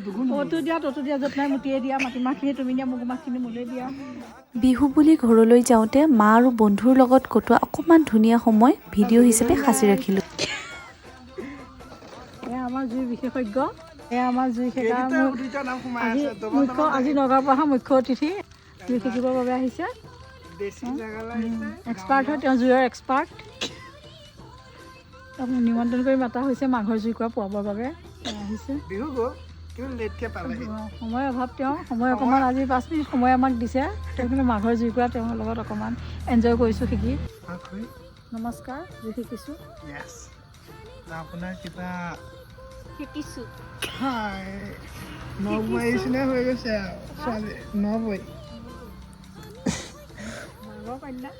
দুগুণ। অ'টো দিয়া, ত'তো দিয়া, য'ত নাই মুটিয়ে দিয়া। মাটিমাহখিনি তুমি দিয়া, মগুমাহখিনি মোলৈ দিয়া। বিহু বুলি ঘৰলৈ যাওঁতে মা আৰু বন্ধুৰ লগত কটোৱা অকণমান ধুনীয়া সময় ভিডিঅ' হিচাপে সাঁচি ৰাখিলোঁ। এয়া আমাৰ জুই বিশেষজ্ঞ, এয়া আমাৰ জুই সেকা দুইটা নাম সোমাই আজি আছে। মুখ্য, আজি নগাঁৱৰ পৰা অহা মুখ্য অতিথি, জুই শিকিবৰ বাবে আহিছে। বেছি জেগালৈ আহিছে। এক্সপাৰ্ট হয় তেওঁ, জুইৰ এক্সপাৰ্ট। তেওঁক নিমন্ত্ৰণ কৰি মাতা হৈছে মাঘৰ জুই কৰা পুৱাবৰ বাবে। তেওঁ আহিছে। বিহু গ'ল, কিন্তু লেটকে পালেহি। সময়ৰ অভাৱ তেওঁ, সময় অকণমান, আজি 5 মিনিট সময় আমাক দিছে। তেওঁ কিন্তু মাঘৰ জুই কৰা তেওঁৰ লগত অকণমান এনজয় কৰিছোঁ শিকি। নমস্কাৰ, জুই শিকিছোঁ। য়েছ, আপোনাৰ কিবা শিকিছোঁ। হাই, নবৌৱে নিচিনা হৈ গৈছে আৰু ছোৱালী নবৌৱে। মাঘৰ কন্যা।